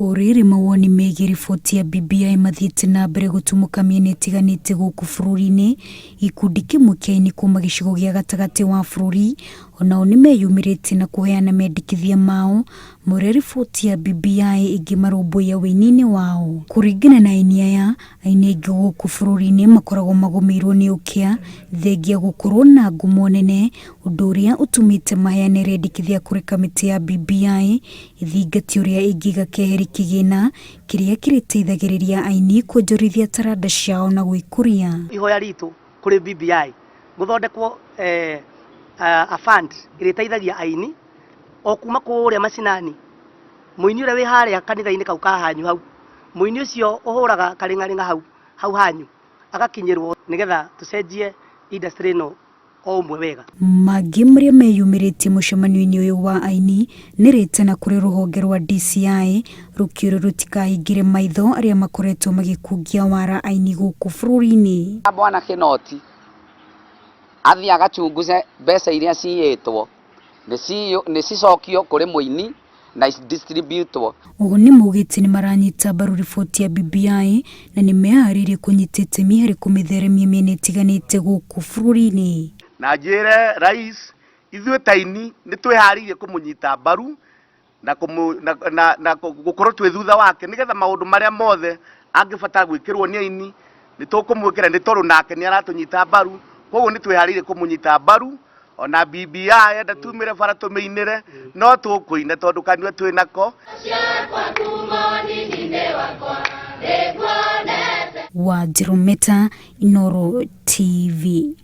O rĩrĩ mawoni megiĩ riboti ya BBI mathiĩte na mbere gũtumũka mĩena ĩtiganĩte gũkũ bũrũri-inĩ, gĩkundi kĩmwe kĩa aini kuma gĩcigo gĩa gatagatĩ wa bũrũri onao nĩmeyumĩrĩtie na kũheana mendekithia mao ma ũrĩa riboti ya BBI ĩngĩmarũmbũiya ũini-inĩ wao. Kũringana na aini aya, aini aingĩ gũkũ bũrũri-inĩ makoragwo magũmĩirwo nĩ ũkĩa thengia gũkorwo na ngumo nene, ũndũ ũrĩa ũtũmĩte maheane rĩendekithia kũrĩ kamĩtĩ ya BBI ĩthingatie ũrĩa ĩngĩiga keheri kĩgĩna kĩrĩa kĩrĩteithagĩrĩria aini kuonjorithia taranda ciao na gwĩkũria. Ihoya ritũ kũrĩ BBI gũthondekwo eh, a fund ĩrĩteithagia aini o kuma kũrĩa macinani, mũini ũrĩa wĩ harĩa kanitha-inĩ kau ka hanyu hau, mũini ũcio ũhũraga karĩng'arĩng'a hau hau hanyu agakinyĩrwo nĩgetha tũcenjie industry ĩno o ũmwe wega. Mangĩ marĩa meyumĩrĩtie mũcemanio-inĩ ũyũ wa aini nĩ rĩtana kũrĩ rũhonge rwa DCI rũkĩũrio rũtikahingĩre maitho arĩa makoretwo magĩkungia wara aini gũkũ bũrũri-inĩ. Bwana Kinoti athiĩ agachunguze mbeca iria ciyĩtwo nĩ cicokio kũrĩ mũini na distributwo. Oho nĩmaugĩte nĩmaranyita mbaru riboti ya BBI na nĩmeharĩirie kũnyita itemi harĩ kũmĩtheremia mĩena ĩtiganĩte gũkũ bũrũri-inĩ. Na njĩre rais ithuĩ ta aini nĩ twĩharĩirie kũmũnyita mbaru na, kũmũ, na, na, na gũkorwo twĩ thutha wake nĩgetha maũndũ marĩa mothe angĩbatara gwĩkĩrwo nĩ aini nĩ tũkũmwĩkĩra nĩ tondũ nake nĩ aratũnyita mbaru koguo nĩ twĩharĩirie kũmũnyita mbaru ona BBI enda tumĩre bara tũmĩinĩre no tũkũina tondũ kanua twĩ nako. Wanjirũ Meta, Inooro TV.